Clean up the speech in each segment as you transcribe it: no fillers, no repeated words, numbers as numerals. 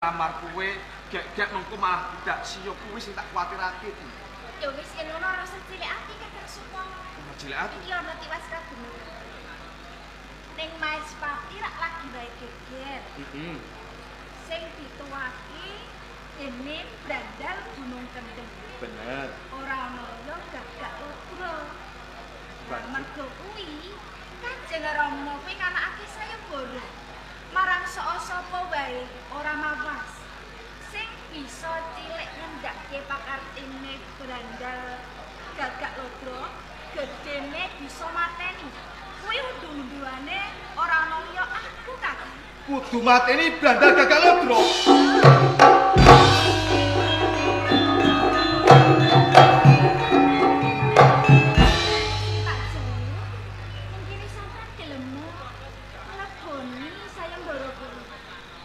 Lamar kowe, gek-gek mengko malah tidak siyo kuwi sing tak kuwatirake. Ya wis yen ngono ora usah cilik ati Kakang Supono. Cilik ati. Iki ana tiwas kabener. Ning Maespati rak lagi wae geger. Heeh. Sing dituwaki dene Brandal Gunung Kendeng. Bener. Ora ana liya Gagak Ludra. Lah mergo kuwi Kanjeng Rama kuwi nganakake sayembara marang sapa wae ora mawas sing bisa cilik ngendhake pakartine Brandal Gagak Ludra, gedene bisa mateni. Kuwi undu-unduane ora ana liya aku Kakang. Kudu mateni Brandal Gagak Ludra. Sing tak jaluk ning kene sampean gelem ngleboni sayembara kuwi.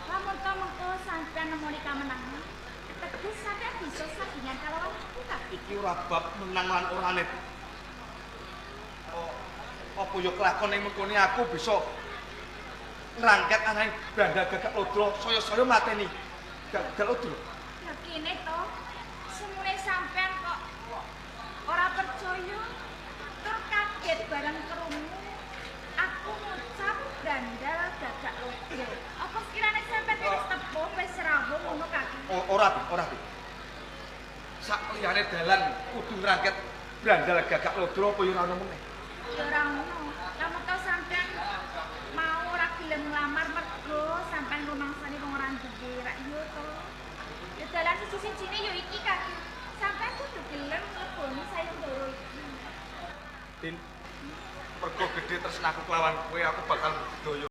Lamun to mengko sampean nemoni kamenangan, teges sampean bisa sandingan kalawan aku Kakang. Iki ora bab menang lan orane. Oh, apa ya kelakon ning mengkone aku bisa ngrangket anake Brandal Gagak Ludra saya-saya mateni Gagak Ludra. Lah kene to, semune sampean kok ora percaya tur kaget bareng krungu aku ngucap Brandal Gagak Ludra. Apa sekirane sampean wis tepung wis rawuh ngono Kakang? Ora, ora. Sak liyane dalan kudu ngrangket Brandal Gagak Ludra apa ya ora ono meneh. Ya ora ono. Lamun to sampean mau ora gelem nglamar mergo sampean rumangsane wong ora duwe rak yo to. Ya dalan siji-sijine ya iki Kakang. Sampean kudu gelem ngleboni sayembara iki. Din, mergo gedhe tresnaku kelawan kowe aku bakal budaya.